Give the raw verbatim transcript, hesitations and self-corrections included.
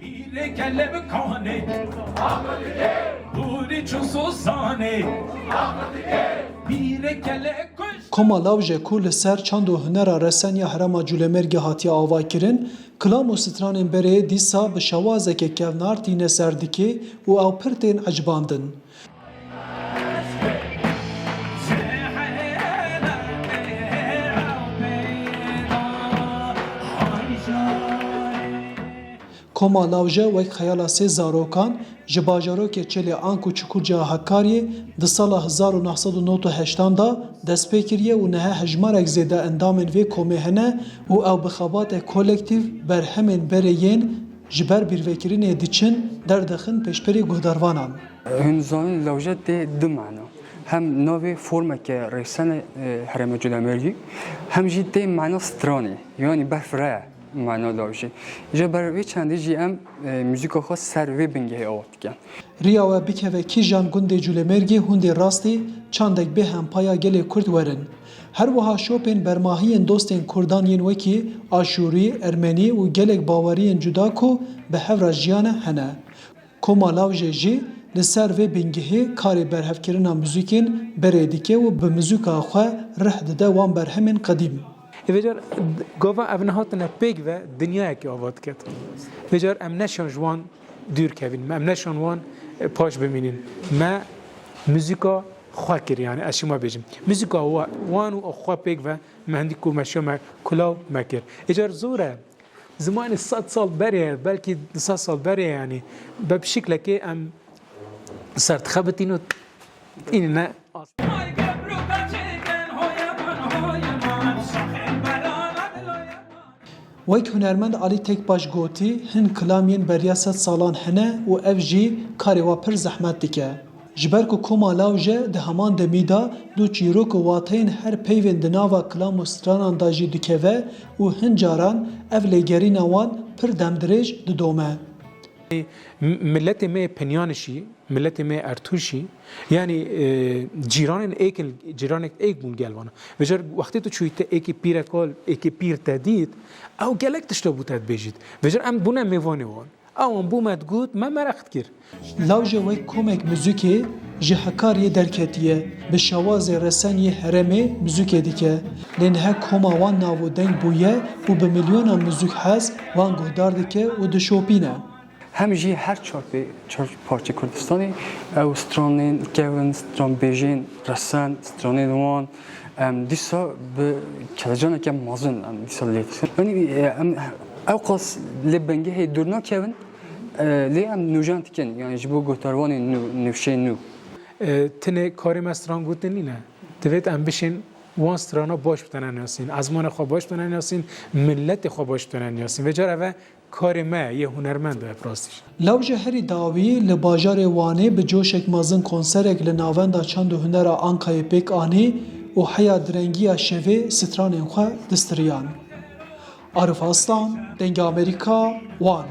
Pîrê kele bi kanê, dûrî çû Sozanê, pîrê kele kuş. Koma Lawje ku li ser çand û hunera resen ya herêma Colemêrgê hatiye avakirin, kilam û stranên berê dîsa bi şewazeke kevnar tîne ser dikê û ew pir tên ecibandin. Koma Lawje wek xeyala sê zarokan ji bajarokê Çêlê Ank û Çukurca Hakariyê di sala hezar û neh sed û nod û heştan de dest pê kiriye û niha hejmarek zêde endamên vê komê hene û ew bi xebatê kolektîf berhemên berê yên ji ber bîrvekirinê diçin derdixin pêşberî guhdarvanan. Hûn zanin Lawje tê du mana. Hem navê formeke rêsene e, herêma Colemêrgê, hem jî tê mana stranê, yanî berfireh e mana Lawjê. Ji ber vê çendê jî em e, muzîka xwe ser vê bingehê ava dikin. Riya we bikeve kîjan gundê Colemêrgê hûn dê rastî çandek bêhempa ya gelê Kurd werin. Her wiha şopên bermahiyên dostên Kurdan yên wekî Aşûrî, Ermenî û gelek baweriyên cuda ku bi hev re jiyane hene. Koma Lawjê jî li ser vê bingehê karê berhevkirina muzîkên berê dike û bi muzîka xwe rih dide wan berhemên qedîm. Ê vêcar gava ev nehatine pêk ve dinyayekî ava diket. Vêcar em neşan ji wan dûr kevîn, em neşan wan e, paş bimînin. Me muzîka xwe kir, yani ez şima bêjim. Muzîka wa- wan û xwe pêk ve me hindî ku me şiyo me kulaw me kir. Êcar zor e. Zimanê sed sal berê ye, belkî du sed sal berê ye, yanî be bi şiklekê em ser dixebitin û înine. Wek hunermend Alî Tekbaş gotî, hin kilam yên beriya sed salan hene û ev jî karê wa pir zehmet dike. Ji ber ku koma Lawje di heman demî de du çîrok û wateyên her peyvên di nava kilam û stranan de jî dikeve û hin caran ev lêgerîna wan pir demdirêj didome. Miletê me yê Pinyanişî, miletê me yê Ertûşî, yanî e, cîranên êk in, cîranek êk bûn gel wana. Vêcar wextê tu çûyî te êkê pîreka, êkê pîr te dît, ew gelek tişta bû te dibêjît. Vêcar em bûne mêvanê wan. Ewan bû me digot, me mereq dikir. Lawje wek komek muzîkê ji Hekariyê derketiye, bi şewazê resen yê herêmê muzîkê dike. Lê niha koma wan nav û deng bûye û bi milyonan muzîkhez wan guhdar dike û dişopîne. Hem jî her çar pê çar parçê Kurdistanê ew stranên kevin, stranbêjên resen, stranên wan, Em dîsa bi kelecaneke mezin em dîsa lê dikin. Yanî em ew qas li bingehê dûr nakevin, e, lê em nûjan dikin, yanî ji bo guhdarvanên nû, nûşên nû. E, Tenê karê me stran gotin nîne. Divêt em bişên wan strana baş bi te nenasîn, ezmanê xwe baş bi te nenasîn, miletê xwe baş bi te nenasîn. Vê cara ve Karê me yê hunermend e bi rastî jî. Lawje herî dawî li bajarê Wanê bi coşek mezin konserek li Navenda Çand û Hunera Ankayê pêk anî û heya direngiya şevê stranên xwe distiriyan. Arif Aslan, Dengê Amerîka, Wan.